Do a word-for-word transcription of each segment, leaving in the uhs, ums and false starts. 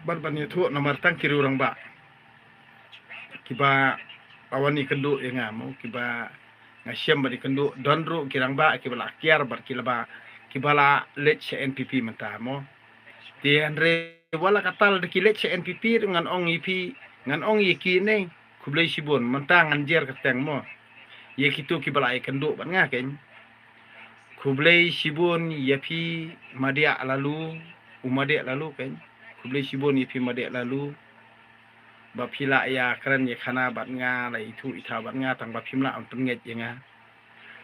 Bad ban ïathuh namar tang ki riew rangbah kiba, ba wan ïakynduh ïa nga mo, kiba nga shem ban ïakynduh, don ruh ki rangbah kiba la kiar bad ki la ba, kiba la leit sha N P P mynta mo. Te hynrei wat la katta lada ki leit sha N P P ruh ngan ong ïa phi, ngan ong ïa ki ne, khublei shibun, mynta ngan jer kyrteng mo. Ïa kito kiba la ïakynduh bad nga keiñ. Khublei shibun ïa phi Madiah Laloo, u Madiah Laloo keiñ. Khublei shibun ïa phi Madiah Laloo. Ba phi la ïakren ïakhana bad nga, la ithuh ithaw bad nga, tang ba phim lah ban pynngeit ïa nga.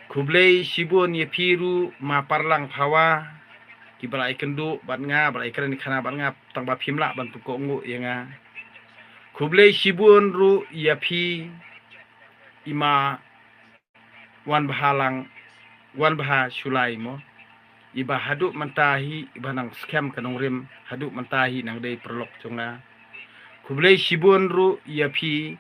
Khublei shibun ïa phi ruh Ma Parlang Phawa, kiba la ïakynduh bad nga, ba la ïakren ïakhana bad nga, tang ba phim lah ban pynkohnguh ïa nga. Khublei shibun ruh ïa phi i Ma Wanbhalang, Wanbha Shullai mo. Iba haduh mynta hi iba nang skhem ka nongrim, haduh mynta hi nang dei paralok jong nga. Khublei shibun ruh ïa phi,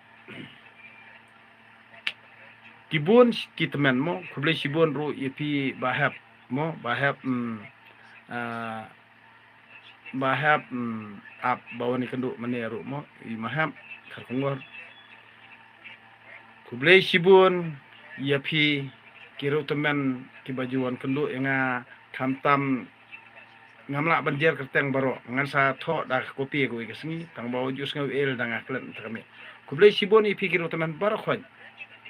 ki bun ki tymmen mo, khublei shibun ruh ïa phi Bahep mo, Bahep, mm, ah, Bahep, mm, ap ba wan ïakynduh mynne ruh mo, i Mahep Kharkongor. Khublei shibun ïa phi ki riew tymmen kiba ju wan kynduh ïa nga, khamtam ngam lah ban jer kyrteng baroh, ngan sa thoh da ka copy kawei ka sngi, tang ba u ju sngew el da nga klet mynta ka miet. Khublei shibun ïa phi ki riew tymmen baroh khoit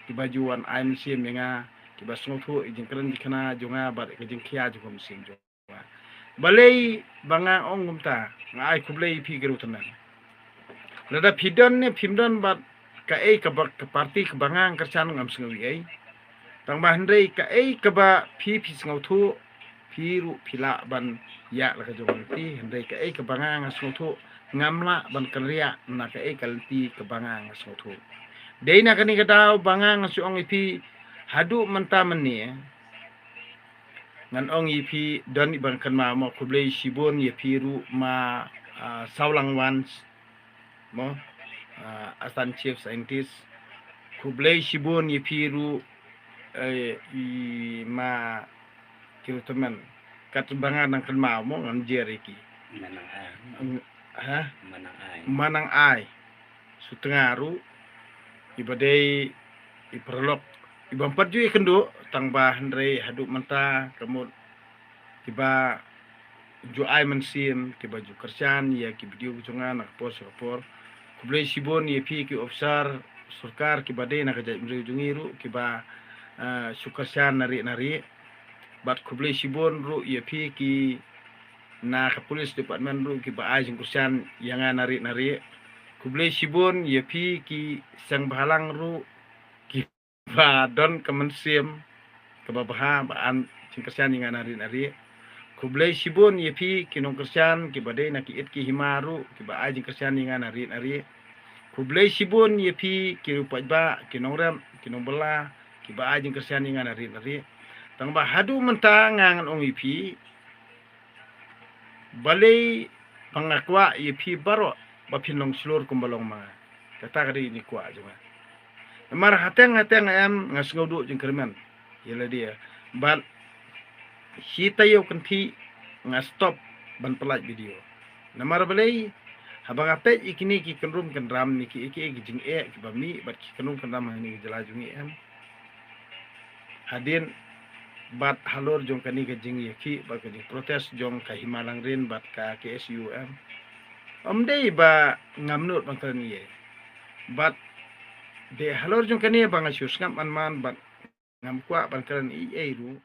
kiba ju wan ai mynsiem ïa nga, kiba sngewthuh ïa jingkren jingkhana jong nga bad ka jingkhia jong ka mynsiem jong nga. Balei ba nga ong kumta, nga ai khublei ïa phi ki riew tymmen. Lada phi don ne phim don bad kaei kaba, ka party kaba nga nga kyrshan, ngam sngew ei ei. Tang ba hynrei kaei kaba phi phi sngewthuh, phi ruh phi lah ban ïa la ka jong ka lynti, hynrei kaei kaba nga nga sngewthuh ngam lah ban kynriah na kaei ka lynti kaba nga nga sngewthuh. Dei na kane ka daw ba nga nga shu ong ïa phi haduh mynta mynne. Ngan ong ïa phi don iba nga kynmaw mo, khublei shibun ïa phi ruh Ma, ah, Sawlang Wans mo, ah, Assistant Chief Scientist. Khublei shibun ïa phi ruh, eh, i Ma, ki riew tymmen. Katba nga nang kynmaw mo ngan jer ïa ki. Manang Ai. Mm, ha? Manang Ai. Manang Ai. Sutnga ruh iba dei i paralok iba ym pat ju ïakynduh tang ba hynrei haduh mynta ka mut kiba ju ai mynsiem, kiba ju kyrshan ïa ki video jong nga na ka por sha ka por. Khublei shibun ïa phi ki officer sorkar kiba dei na ka jaitbynriew jong ngi ruh kiba, eh, shu kyrshan na rieh na rieh. Bad khublei shibun ruh ïa phi ki na ka police department ruh kiba ai jingkyrshan ïa nga na rieh na rieh. Khublei shibun ïa phi ki seng bhalang ruh kiba don ka mynsiem kaba bha ba an jingkyrshan ïa nga na rieh na rieh. Khublei shibun ïa phi ki nongkyrshan kiba dei na ki it ki hima ruh kiba ai jingkyrshan ïa nga na rieh na rieh. Khublei shibun ïa phi ki riew paidbah, ki nongrep, ki nongbylla kiba ai jingkyrshan ïa nga na rieh na rieh. Tang ba haduh mynta nga ngan ong ïa phi, balei ba nga kwah ïa phi baroh ba phin long shlur kumba long ma nga. Kata ka dei kane ka kwah jong nga. Namar hateng hateng em nga sngewduh jingkyrmen ïa lade, bad shi taïew kynthih nga stop ban pynlait video. Namar balei? Haba nga peit ïa kine ki kynrum kynram, ïa ki, ïa ki, ïa ki jingeh kiba mih bad ki kynrum kynram ha kane ka jylla jong ngi em, hadien bad halor jong kane ka jingïakhih bad ka jingprotest jong ka Hima Langrin bad ka K S U em, ym dei ba ngam nud ban kren ei ei. Bad dei halor jong kane ba nga shu sngap man man bad ngam kwah ban kren ei ei ruh.